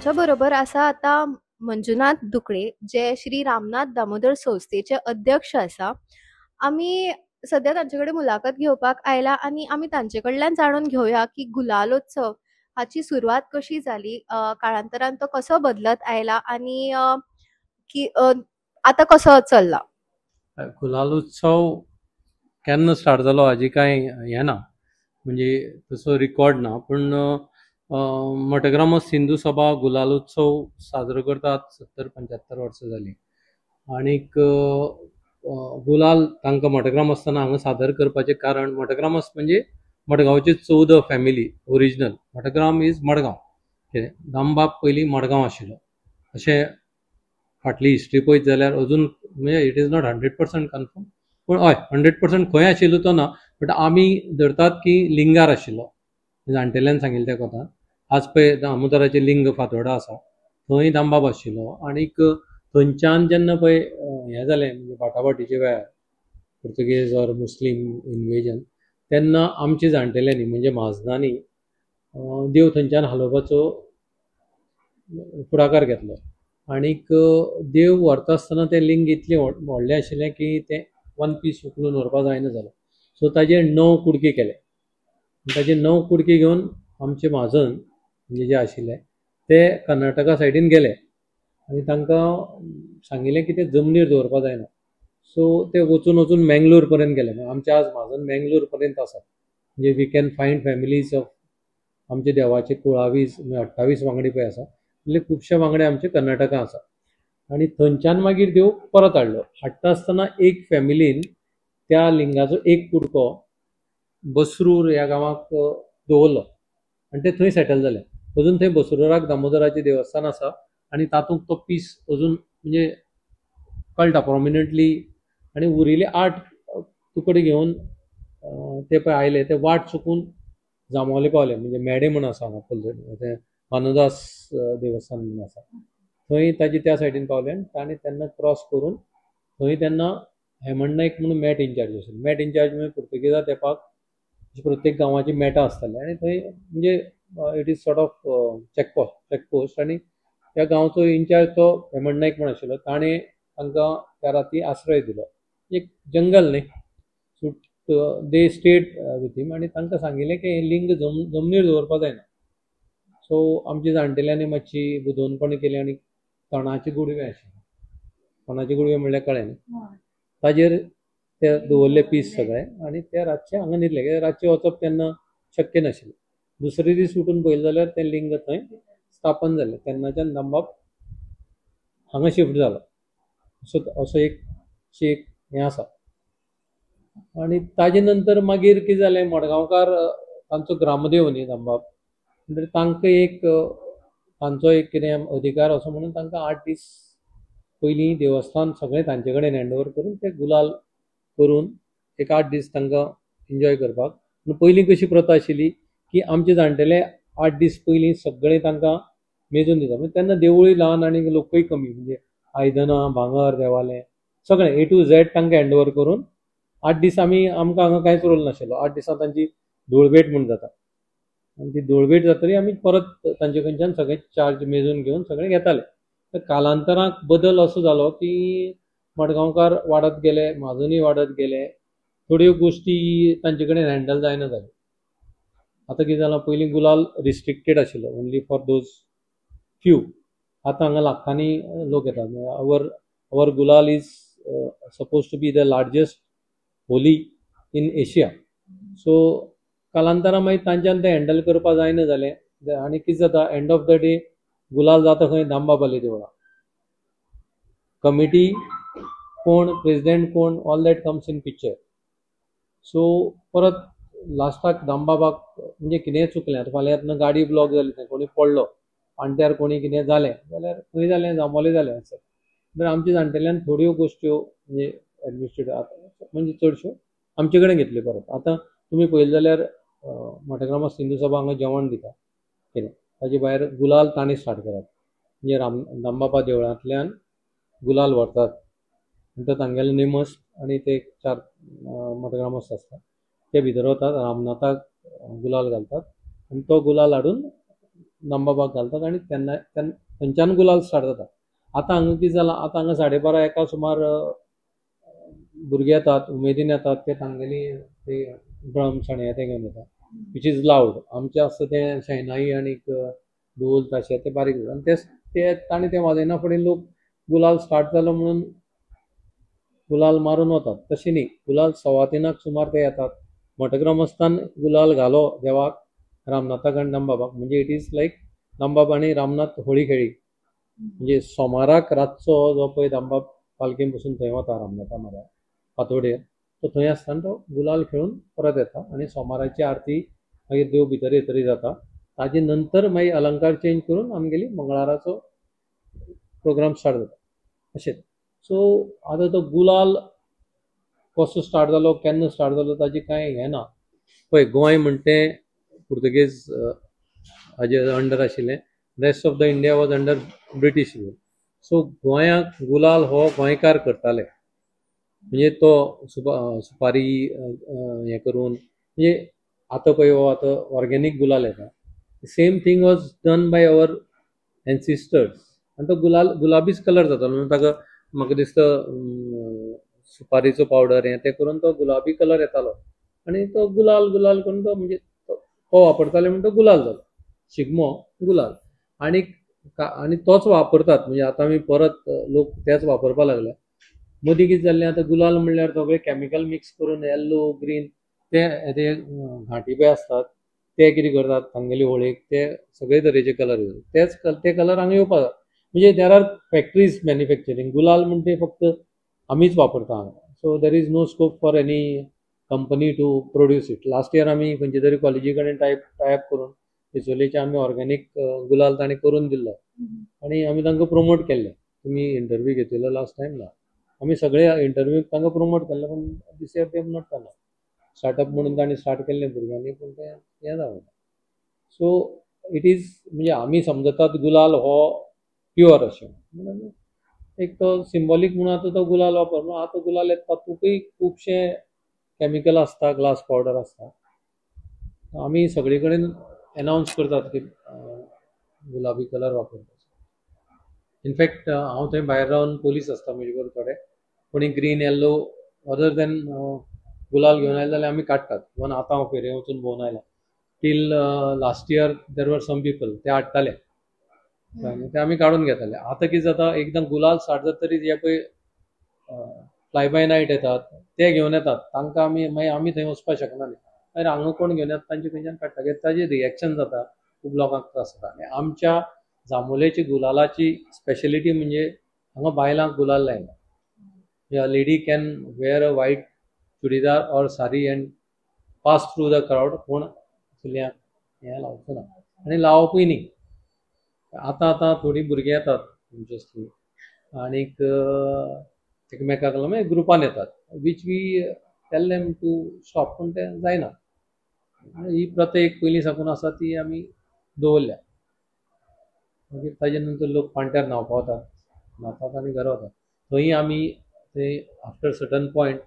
आमच्या बरोबर आसा आतां मंजुनाथ दुकडे, जे श्री रामनाथ दामोदर संस्थेचे अध्यक्ष आसा. आमी सद्या तांचे कडेन मुलाखत घेवपाक आयला आनी आमी तांचे कडल्यान जाणून घेवया की गुलालोत्सव हाची सुरवात कशी जाली, काळांतरान तो कसो बदलत आयला आनी की आतां कसो चल्ला. गुलाल उत्सव केन्ना स्टार्ट जालो हाजी कांय हें ना, म्हणजे तसो रिकॉर्ड ना, पूण मठग्रामस्थ हिंदू सभा गुलालोत्सव साजरो करतात 70-75 वर्सां जालीं. आनीक गुलाल तांकां मठग्रामस्थान हांगा सादर करपाचें कारण, मठग्रामस्थ म्हणजे मडगांवचे 14 family original. Mathgram is Madgaon, कितें दामबाब पयलीं मडगांव आशिल्लो अशें फाटली हिस्ट्री पळयत जाल्यार अजून म्हणजे it is not 100% confirm, पूण हय 100% खंय आशिल्लो तो ना, बट आमी धरतात की लिंगार आशिल्लो. जाणटेल्यान सांगिल्लें त्या कोतान. आज पळय दामोदराचें लिंग फातोर्डा आसा थंय दामबाब आशिल्लो. आनीक थंयच्यान जेन्ना पळय हें जालें, म्हणजे बाटाबाटीच्या वेळार पुर्तुगेज ऑर मुस्लीम इन्वेजन, तेन्ना आमच्या जाणटेल्यांनी म्हणजे म्हाजनांनी देव थंयच्यान हालोवपाचो फुडाकार घेतलो. आनीक देव व्हरता आसतना तें लिंग इतलें व्हडलें आशिल्लें की तें वन पीस उखलून व्हरपा जायना जालो. सो ताजे 9 कुडके केले. ताजे 9 कुडके घेवन आमचे म्हाजन म्हणजे जे आशिल्ले ते कर्नाटका सायडीन गेले आनी तांकां सांगिल्लें की ते जमनीर दवरपा जायना. सो ते वचून वचून मेंगलोर पर्यंत गेले. आमचे आज म्हाजन मेंगलोर पर्यंत आसात. म्हणजे we can find families of आमचे देवाचे कुळावीस 28 वांगडी पळय आसा, म्हणजे खुबशे वांगडे आमचे कर्नाटका आसा. आनी थंयच्यान मागीर देव परत हाडलो. हाडटा आसतना एक फॅमिलीन त्या लिंगाचो एक कुडको बसरूर ह्या गांवाक दवरलो आनी ते थंय सेटल जाले. अजून थंय बसरुराक दामोदराचें देवस्थान आसा आनी तातूंत तो पीस अजून म्हणजे कळटा प्रोमिनंटली. आनी उरिल्ले 8 तुकडे घेवन ते पळय आयले, ते वाट चुकून जांबावले पावले. म्हणजे मेडे म्हूण आसा हांगा पलतडी, तें भानुदास देवस्थान म्हणून आसा, थंय ताजे त्या सायडीन पावले आनी ताणें तेन्ना क्रॉस करून थंय तेन्ना हेमंत नायक म्हणून मॅट इन्चार्ज आशिल्लो. मॅट इन्चार्ज म्हणजे पुर्तुगेजा तेंपाक प्रत्येक गांवाची मॅटां आसताली आनी थंय म्हणजे it is sort of checkpost. आनी त्या गांवचो इन्चार्ज तो हेमंत नायक म्हूण आशिल्लो. ताणें तांकां त्या राती आश्रय दिलो. एक जंगल न्ही, so they stayed with him. आनी तांकां सांगिल्लें की हें लिंग जमनीर दवरपा जायना. सो आमच्या जाणटेल्यांनी मातशी बुदवंतपणां केली आनी तणाचे गुडवे आशिल्ले, तणाचे गुडवे म्हणल्यार कळ्ळें न्ही, ताजेर ते दवरले पीस सगळे आनी ते रातचे हांगा न्हिदले. कित्याक रातचें वचप तेन्ना शक्य नाशिल्लें. दुसरे दीस उठून पळयलें जाल्यार तें लिंग थंय स्थापन जालें. तेन्नाच्यान दामबाब हांगा शिफ्ट जालो. असो एक एक हें आसा. आनी ताजे नंतर मागीर कितें जालें, मडगांवकार तांचो ग्रामदेव न्ही दामबाब, म्हणटकीर तांकां एक तांचो एक कितें अधिकार असो म्हणून तांकां 8 दीस पयलीं देवस्थान सगळें तांचे कडेन हँड ओवर करून ते गुलाल करून एक 8 दीस तांकां एन्जॉय करपाक. पूण पयलीं कशी प्रथा आशिल्ली की आमचे जाणटेले 8 दीस पयलीं सगळें तांकां मेजून दिता. म्हणजे तेन्ना देवूळय ल्हान आनी लोकूय कमी, म्हणजे आयदनां भांगर देवालें सगळें ए टू झॅड तांकां हँड ओवर करून 8 दीस आमी आमकां हांगा कांयच रोल नाशिल्लो. 8 दिसां तांची धूळभेट म्हूण जाता आनी ती धूळभेट जातरी आमी परत तांचे कडच्यान सगळें चार्ज मेजून घेवन सगळें घेताले. तर कालांतराक बदल असो जालो की मडगांवकार वाडत गेले, म्हाजनूय वाडत गेले, थोड्यो गोश्टी तांचे कडेन हँडल जायना जाल्यो. आतां कितें जालां, पयलीं गुलाल रिस्ट्रिक्टेड आशिल्लो ओन्ली फॉर those few. आतां हांगा लाखांनी लोक येतात. Our gulal is suppose to be the largest Holi in Asia. So कालांतरान मागीर तांच्यान तें हँडल करपा जायना जालें. आनी कितें जाता, एंड ऑफ the day गुलाल जाता खंय, दामबाबाले देवळां. कमिटी कोण, प्रेजिडेंट कोण, all that comes in picture. So परत लास्टाक दामबाबाक म्हणजे कितेंय चुकलें, आतां फाल्यां येतना गाडी ब्लॉक जाली, थंय कोणी पडलो, पाणट्यार कोणी कितें जालें जाल्यार खंय जालें, जांबावले जालें आसत. तर आमच्या जाणटेल्यान थोड्यो गोश्ट्यो म्हणजे एडमिनिस्ट्रेटिव आतां म्हणजे चडश्यो आमचे कडेन घेतल्यो परत. आतां तुमी पळयलें जाल्यार मठग्रामस्थ हिंदू सभा हांगा जेवण दिता कितें, ताजे भायर गुलाल तांणी स्टार्ट करात. म्हणजे दामबाबा देवळांतल्यान गुलाल व्हरतात म्हणटा तांगेले नेमस आनी ते 4 मठग्रामस्थ आसता ते भितर वतात, रामनाथाक गुलाल घालतात आनी तो गुलाल हाडून दामबाबाक घालतात आनी तेन्ना थंयच्यान गुलाल स्टार्ट जाता. आतां हांगा कितें जालां, आतां हांगा 12:30-1 सुमार भुरगे येतात, उमेदीन येतात, ते तांगेली ते ड्रम्स आनी ते घेवन येतात, which is loud. आमचें आसता तें शेनाई आनीक ढोल ताशे ते बारीक जाता आनी ते ताणें तें वाजयना फुडें लोक गुलाल स्टार्ट जालो म्हणून गुलाल मारून वतात. तशें न्ही, गुलाल 3:15 सुमार ते येतात. मठग्रामस्थान गुलाल घालो देवाक, रामनाथाक आनी दामबाबाक, म्हणजे it is like दामबाब आनी रामनाथ होळी खेळी. म्हणजे सोमाराक रातचो जो पळय दामबाब पालखेन बसून थंय वता रामनाथा म्हऱ्या फांतोडेर, तो थंय आसतना तो गुलाल खेळून परत येता आनी सोमाराची आरती मागीर देव भितर येतरी जाता. ताजे नंतर मागीर अलंकार चेंज करून आमगेली मंगळाराचो प्रोग्राम स्टार्ट जाता. अशें. सो आतां तो गुलाल कसो स्टार्ट जालो, केन्ना स्टार्ट जालो ताजी कांय हें ना. पळय गोंय म्हणटा तें पुर्तुगेज हाजे अंडर आशिल्लें, rest of the India was under British rule. So गोंयाक गुलाल हो गोंयकार करताले, म्हणजे तो सुपारी हें करून, म्हणजे आतां पळय हो आतां ऑर्गेनीक गुलाल येता, same thing was done by our ancestors. आनी तो गुलाल गुलाबीच कलर जातालो, म्हणून ताका म्हाका दिसता सुपारीचो पावडर हें तें करून तो गुलाबी कलर येतालो आनी तो गुलाल गुलाल करून तो म्हणजे तो वापरताले म्हणून तो गुलाल जालो, शिगमो गुलाल. आनी आनी तोच वापरतात, म्हणजे आतां आमी परत लोक तेच वापरपाक लागले. मदीं कितें जाल्लें, आतां गुलाल म्हणल्यार सगळे कॅमिकल मिक्स करून येल्लो ग्रीन ते ते घांटी पळय आसतात ते कितें करतात तांगेले होळयेक ते सगळे तरेचे कलर येतात, तेच ते कलर हांगा येवपाक जाय. म्हणजे there are factories manufacturing गुलाल म्हण ते फक्त आमीच वापरता हांगा. So there is no scope for any company to produce it. Last year आमी खंयचे तरी कॉलेजी कडेन टायप करून बिचोलेचे आमी ऑर्गेनीक गुलाल ताणें करून दिल्लो आनी आमी तांकां प्रोमोट केल्ले. तुमी इंटरव्यू घेतिल्लो लास्ट टायम ना, आमी सगळे इंटरव्यू तांकां प्रोमोट केल्ले, पूण दीस इयर ते not केला. स्टार्टअप म्हणून ताणें स्टार्ट केल्लें भुरग्यांनी, पूण तें हें जावना. सो it is म्हणजे आमी समजतात गुलाल हो प्युअर अशें, म्हणून एक तो सिंबॉलीक म्हणून आतां तो गुलाल वापर. आतां गुलाल येता तातूंकय खुबशे कॅमिकल आसता, ग्लास पावडर आसता. आमी सगळे कडेन एनावन्स करतात की गुलाबी कलर वापरतात. इनफॅक्ट हांव थंय भायर रावन पोलीस आसता म्हजे बरोबर, थोडे कोणी ग्रीन येल्लो अदर देन गुलाल घेवन आयले जाल्यार आमी काडटात. इवन आतां हांव फेरये वचून भोंवन आयला, till last year there were some people ते हाडटाले ते आमी काडून घेताले. आतां कितें जाता, एकदां गुलाल स्टार्ट जाता तरी जे पळय फ्लाय बाय नायट येतात ते घेवन येतात, तांकां आमी मागीर आमी थंय वचपाक शकना न्ही, मागीर हांगा कोण घेवन येता तांचे खंयच्यान काडटा, कित्याक ताजें रिएक्शन जाता, खूब लोकांक त्रास जाता. आनी आमच्या जांबोलेची गुलालाची स्पेशलिटी म्हणजे हांगा बायलांक गुलाल लायना. Lady can wear a white churidar or sari and pass through the crowd, कोण चलयांक हें लावचो ना आनी लावपूय न्ही. आतां आतां थोडीं भुरगीं येतात तुमचे असलीं आनीक एकमेकाक लागून मागीर ग्रुपान येतात, which we tell them to stop, पूण तें जायना. ही प्रथा एक पयलीं साकून आसा ती आमी दवरल्या. मागीर ताजे नंतर लोक पाणट्यार न्हांवपा वतात, न्हातात आनी घरा वतात. थंय आमी थंय आफ्टर सर्टन पॉयंट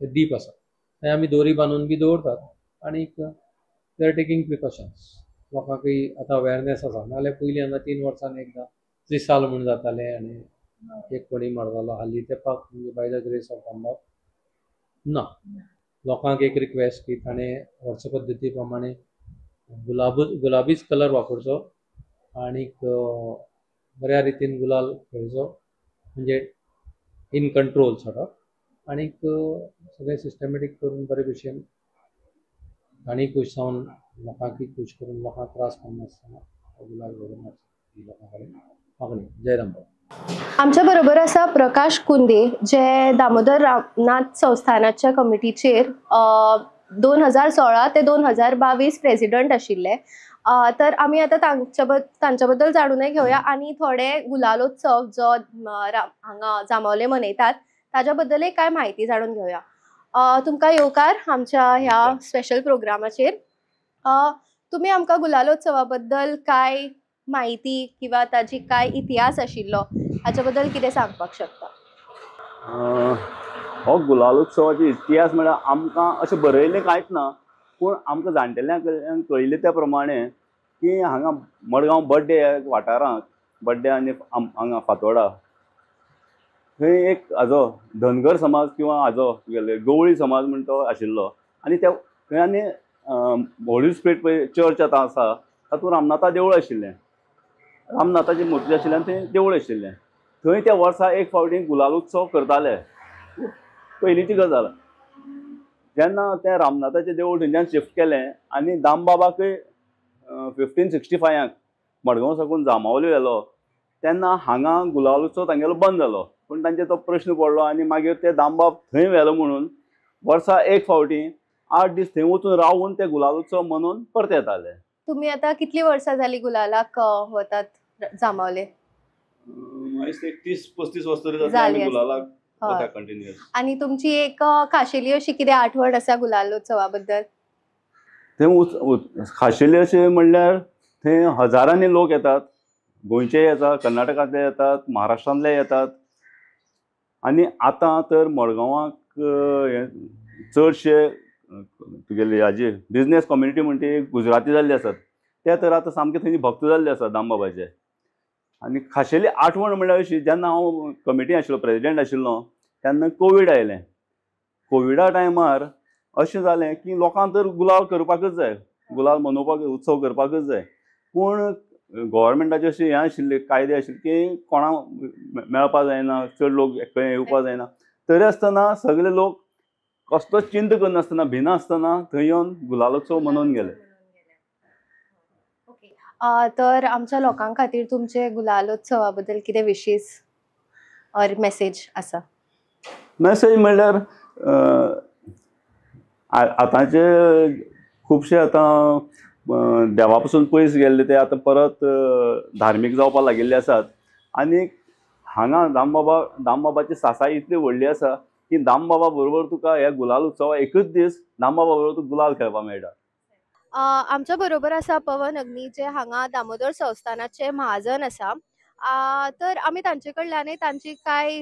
दीप आसा थंय आमी दोरी बांदून बी दवरतात आनीक we are taking precautions. लोकांकय आतां अवेरनेस आसा, नाजाल्यार पयलीं हांगा 3 वर्सांनी एकदां त्रिसाल म्हूण जातालें आनी एक कोणी मरतालो. हालीं तेंपाक म्हणजे बाय the grace of दामबाब ना. लोकांक एक रिक्वेस्ट की ताणें वर्स पद्दती प्रमाणे गुलाबीच कलर वापरचो आनीक बऱ्या रितीन गुलाल खेळचो, म्हणजे इन कंट्रोल सॉर्ट ऑफ, आनीक सगळें सिस्टमॅटीक करून बरे भशेन तांणी खूश जावन लोकांकय खूश करून लोकांक त्रास करिनासतना गुलाल घालून ही लोकां कडेन मागणी. जय रामबाब. आमच्या बरोबर आसा प्रकाश कुंदे, जे दामोदर रामनाथ संस्थानाच्या कमिटीचेर 2016 ते 2022 प्रेसिडंट आशिल्ले. तर आमी आतां तांच्या बद्दल जाणून घेवया आनी थोडे गुलालोत्सव जो हांगा जांबावले मनयतात ताच्या बद्दलय कांय म्हायती जाणून घेवया. तुमकां येवकार आमच्या ह्या स्पेशल प्रोग्रामाचेर. तुमी आमकां गुलालोत्सवा बद्दल कांय म्हायती किंवा ताजी कांय इतिहास आशिल्लो हाच्या बद्दल कितें सांगपाक शकता? हो गुलालोत्सवाचो इतिहास म्हळ्यार आमकां अशें बरयल्लें कांयच ना, पूण आमकां जाणटेल्यां कडल्यान कळिल्लें त्या प्रमाणे की हांगा मडगांव बड्डे वाठारांत, बड्डे आनी हांगा फातोडा थंय एक हाजो धनगर समाज किंवा हाजो तुगेले गवळी समाज म्हण तो आशिल्लो. आनी त्या थंय आनी होली स्पिरीट पळय चर्च आतां आसा तातूंत रामनाथा देवूळ आशिल्लें, रामनाथाची मुर्ती आशिल्ल्यान थंय देवूळ आशिल्लें. थंय त्या वर्सा एक फावटी गुलाल उत्सव करताले, पयलींची गजाल. जेन्ना तें रामनाथाचें देवूळ थंयच्यान शिफ्ट केलें आनी दामबाबाकय 1565 मडगांव साकून जांबावले व्हेलो तेन्ना हांगा गुलाल उत्सव तांगेलो बंद जालो. पूण तांचेर तो प्रश्न पडलो आनी मागीर ते दामबाब थंय व्हेलो म्हणून वर्सा एक फावटी 8 दीस थंय वचून रावून ते गुलाल उत्सव मनोवन परते येताले. तुमी आतां कितली वर्सां जाली गुलालाक वतात जांबावले? एक 30-35 वर्सां तरी गुलालाक वता कंटिन्युअस. आनी तुमची एक खाशेली अशी कितें आठवण आसा गुलालोत्सवा बद्दल? थंय खाशेली अशें म्हणल्यार थंय हजारांनी लोक येतात, गोंयचे येतात, कर्नाटकांतले येतात, महाराष्ट्रांतले येतात. आनी आतां तर मडगांवाक हे चडशे तुगेले हाजे बिजनेस कम्युनिटी म्हणटी गुजराती जाल्ले आसात, ते तर आतां सामके थंय भक्त जाल्ले आसात दामबाबाचे. आनी खाशेली आठवण म्हणल्यार अशी, जेन्ना हांव कमिटी आशिल्लो, प्रेजिडेंट आशिल्लो तेन्ना कोवीड आयलें. कोविडा टायमार अशें जालें की लोकांक तर गुलाल करपाकच जाय, गुलाल मनोवपाक, उत्सव करपाकच जाय. पूण गव्हर्मेंटाचे अशें हें आशिल्ले कायदे आशिल्ले की कोणाक मेळपाक जायना, चड लोक खंय येवपाक जायना. तरी आसतना सगळे लोक कसलोच चिंता करनासतना, भिनासतना थंय येवन गुलालोत्सव मनोवन गेले. तर आमच्या लोकां खातीर तुमचे गुलालोत्सवा बद्दल कितें विशीस ऑर मेसेज आसा? मेसेज म्हणल्यार आतांचे खुबशे आतां देवा पसून पयस गेल्ले ते आतां परत धार्मीक जावपाक लागिल्ले आसात. आनी हांगा दामबाबा, दामबाबाची सासाय इतली व्हडली आसा की दामबाबा बरोबर तुका ह्या गुलाल उत्सवा एकच दीस दामबाबा बरोबर तुका गुलाल खेळपाक मेळटा. आमच्या बरोबर आसा पवन अग्नी, जे हांगा दामोदर संस्थानाचे महाजन आसा. तर आमी तांचे कडल्यानय तांची कांय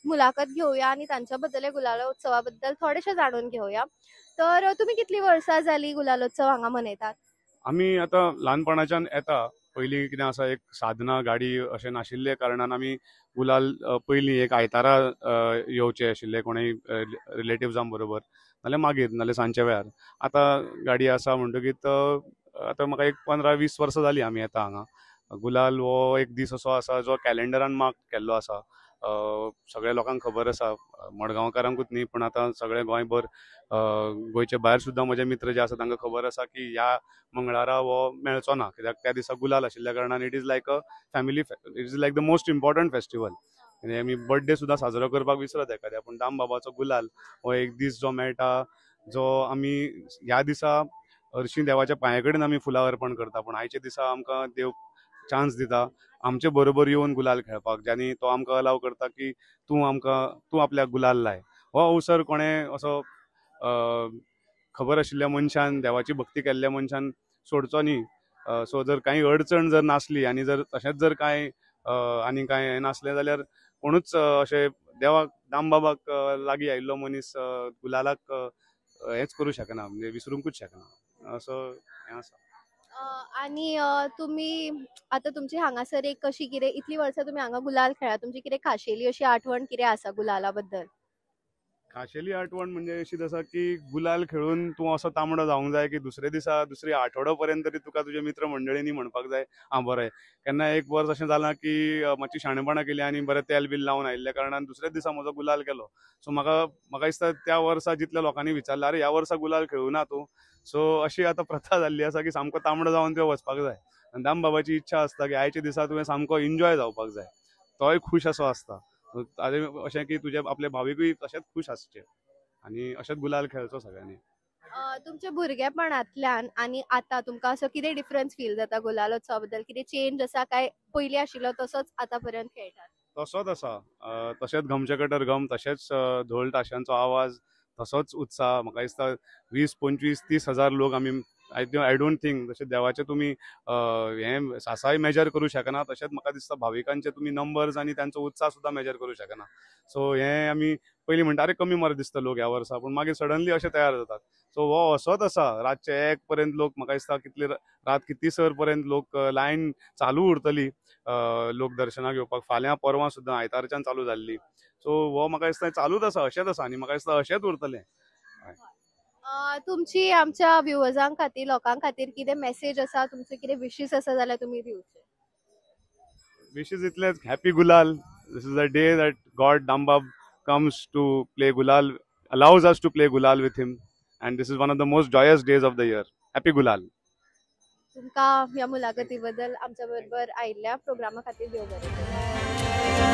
मुलाखत घेवया आनी तांच्या बद्दल गुलालोत्सवा बद्दल थोडेशें जाणून घेवया. तर तुमी कितली वर्सां जाली गुलालोत्सव हांगा मनयतात? आमी आतां ल्हानपणाच्यान येता. पयलीं कितें आसा, एक साधना गाडी अशें नाशिल्ले कारणान आमी गुलाल पयलीं एक आयतारा येवचे आशिल्ले कोणूय रिलेटिव्जां बरोबर, नाल्यार मागीर, नाल्यार सांजच्या वेळार. आतां गाडी आसा म्हणटकीत आतां म्हाका एक 15-20 वर्सां जालीं आमी येता हांगा. गुलाल हो एक दीस असो आसा जो कॅलेंडरान मार्क केल्लो आसा, सगळ्या लोकांक खबर आसा, मडगांवकारांकूच न्ही पण आतां सगळे गोंयभर, गोंयचे भायर सुद्दां म्हजे मित्र जे आसा तांकां खबर आसा की ह्या मंगळारा हो मेळचो ना, कित्याक त्या दिसा गुलाल आशिल्ल्या कारणान it is like a family, it is like the most important festival. आनी आमी बर्थडे सुद्दां साजरो करपाक विसरत एखाद्या, पूण दामबाबाचो गुलाल हो एक दीस जो मेळटा, जो आमी ह्या दिसा हरशीं देवाच्या पांया कडेन आमी फुलां अर्पण करता, पूण आयच्या दिसा आमकां देव चान्स दिता आमचे बरोबर येवन गुलाल खेळपाक, ज्यानी तो आमकां अलाव करता की तूं आमकां, तूं आपल्याक गुलाल लाय. हो अवसर कोणें असो खबर आशिल्ल्या मनशान, देवाची भक्ती केल्ल्या मनशान सोडचो न्ही. सो जर कांय अडचण जर नासली आनी जर तशेंच जर कांय आनी कांय हें नासलें जाल्यार कोणूच अशें देवाक, दामबाबाक लागीं आयिल्लो मनीस गुलालाक हेंच करूं शकना, म्हणजे विसरूंकूच शकना, असो हें आसा. आनी तुमी आतां तुमची हांगासर एक कशी कितें, इतली वर्सां तुमी हांगा गुलाल खेळा, तुमची कितें खाशेली अशी आठवण कितें आसा गुलाला बद्दल? खाशेली आठवण म्हणजे अशीच आसा की गुलाल खेळून तूं असो तांबडो जावंक जाय की दुसरे दिसा, दुसरे आठवडो पर्यंत तरी तुका तुज्या मित्र मंडळींनी म्हणपाक जाय आं बरें. केन्ना एक वर्स अशें जालां की मातशी शाणेपणां केली आनी बरें तेल बील लावन आयिल्ल्या कारणान दुसऱ्याच दिसा म्हजो गुलाल गेलो. सो म्हाका दिसता त्या वर्सा जितल्या लोकांनी विचारलें, अरे ह्या वर्सा गुलाल खेळूं ना तूं, सो अशी आतां प्रथा जाल्ली आसा की सामको तांबडो जावन तुवें वचपाक जाय. आनी दामबाबाची इच्छा आसता की आयच्या दिसा तुवें सामको एन्जॉय जावपाक जाय, तोय खूश असो आसता. अशें की तुजे आपले भाविकूय तशेंच खूश आसचे आनी अशेंच गुलाल खेळचो सगळ्यांनी. तुमच्या भुरगेपणांतल्यान आनी आतां तुमकां असो कितें डिफरन्स फील जाता गुलालोत्सवा बद्दल? कितें चेंज आसा काय पयलीं आशिल्लो तसोच आतां पर्यंत खेळटात? तसोच आसा, तशेंच घमचे कटर घम, तशेंच ढोल ताशांचो आवाज, तसोच उत्साह. म्हाका दिसता 20, 25, 30 हजार लोक आमी, I don't think जशें देवाचें तुमी हें सासाय मेजर करूं शकना, तशेंच म्हाका दिसता भाविकांचे तुमी नंबर्स आनी तांचो उत्साह सुद्दां मेजर करूं शकना. सो हें आमी पयलीं म्हणटा अरे कमी मरे दिसता लोक ह्या वर्सा, पूण मागीर सडनली अशें तयार जातात. सो हो असोच आसा, रातचे 1 पर्यंत लोक, म्हाका दिसता कितले रात कितली सर पर्यंत लोक लायन चालू उरतली लोक दर्शनाक येवपाक. फाल्यां परवां सुद्दां आयतारच्यान चालू जाल्ली. सो हो म्हाका दिसता चालूच आसा, अशेंच आसा आनी म्हाका दिसता अशेंच उरतलें. तुमची आमच्या व्युवर्सां खातीर, लोकां खातीर कितें मेसेज आसा, तुमचे कितें विशीस आसा जाल्यार तुमी दिवचे? विशीस इतलेच, happy Gulal. This is a day that God Dambab comes to play Gulal, allows us to play Gulal with him, and this is one of the most joyous days of the year. Happy Gulal. तुमकां ह्या मुलाखती बद्दल, आमच्या बरोबर आयिल्ल्या प्रोग्रामा खातीर देव बरें करूं.